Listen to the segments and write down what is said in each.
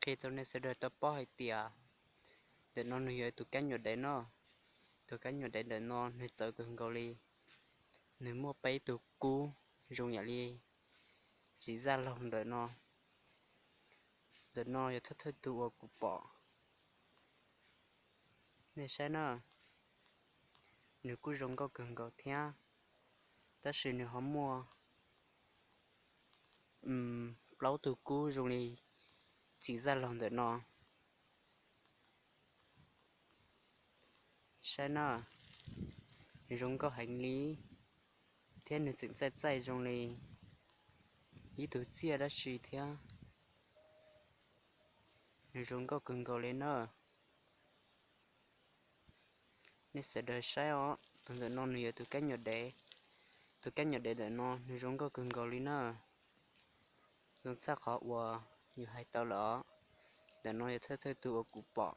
Qhia rau nej sawv daws tau paub hais tias ntawm no nws yog tus kab nyuam dev no. Tus kab nyuam dev ntawm no nws txawv kawg nkaus li. Nws muaj peb tug kub zoo yam li txiv zaj laug ntawm no. Ntawm no yog thawj thawj tug uas kuv pom. Nej saib na, nws kuj zoo nkauj kawg nkaus thiab, tab sis nws ho muaj plaub tug kub zoo li txiv zaj laug ntawm no. Saib na, zoo nkauj heev li, thiab nws tseem txaij txaij zoo li ib tug txiaj dab tsi thiab. Nws zoo nkauj kawg nkaus li na. Nej sawv daws saib os, tus ntawm no nws yog tus kab nyuam dev. Tus kab nyuam dev ntawm no nws zoo nkauj kawg nkaus li na. Zoo txog qhov uas yus hais tau lawm os, ntawm no yog thawj thawj tug uas kuv pom.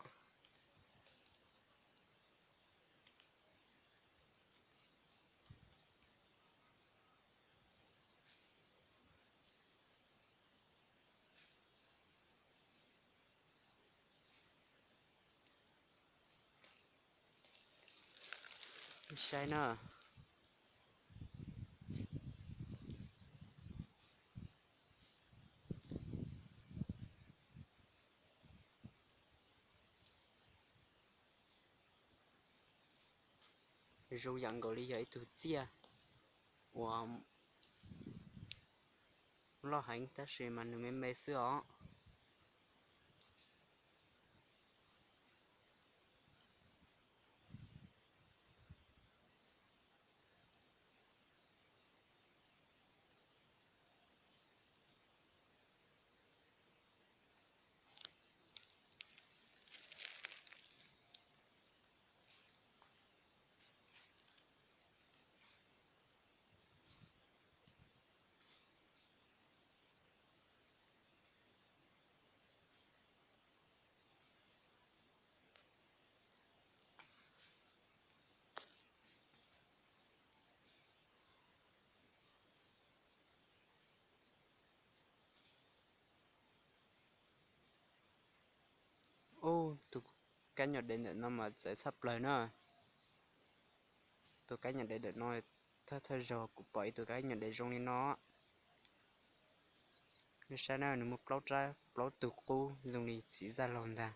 Saib na. Zoo yam nkaus li yog ib tug txiaj uas loj heev tab sis mas nws me me xwb os. Ub, tus kab nyuam dev ntawm no mas txawv tshaj plaws na. Tus kab nyuam dev ntawm no thawj thawj zaug kuv pom ib tug kab nyuam dev zoo li no. Nej saib na, nws muaj plaub rab plaub tug qub zoo li txiv zaj laug ntag.